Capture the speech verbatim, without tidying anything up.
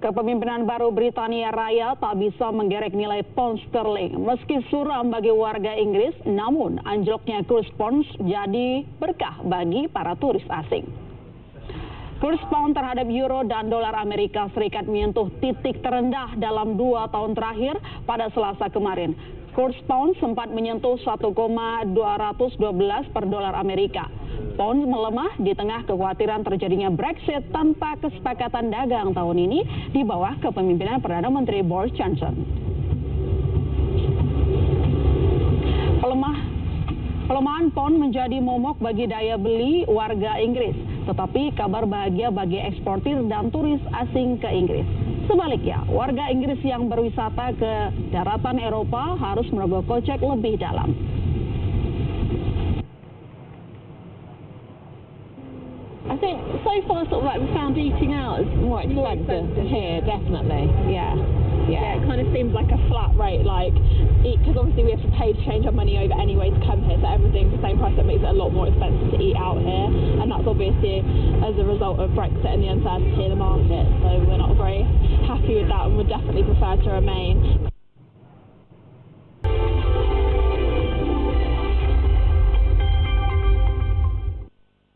Kepemimpinan baru Britania Raya tak bisa menggerek nilai pound sterling. Meski suram bagi warga Inggris, namun anjloknya kurs pound jadi berkah bagi para turis asing. Kurs pound terhadap euro dan dolar Amerika Serikat menyentuh titik terendah dalam dua tahun terakhir pada Selasa kemarin. Kurs pound sempat menyentuh satu koma dua ratus dua belas per dolar Amerika. Pound melemah di tengah kekhawatiran terjadinya Brexit tanpa kesepakatan dagang tahun ini di bawah kepemimpinan Perdana Menteri Boris Johnson. Pelemah, pelemahan pound menjadi momok bagi daya beli warga Inggris, tetapi kabar bahagia bagi eksportir dan turis asing ke Inggris. Sebaliknya, warga Inggris yang berwisata ke daratan Eropa harus merogoh kocek lebih dalam. I think so far, sort of like, we found eating out is more expensive here, definitely. Yeah. Yeah, it kind of seems like a flat rate, like, because obviously we have to pay to change our money over anyway to come here, so everything's the same price. That makes it a lot more expensive to eat out here, and that's obviously as a result of Brexit and the uncertainty in the market. So we're not very happy with that, and would definitely prefer to remain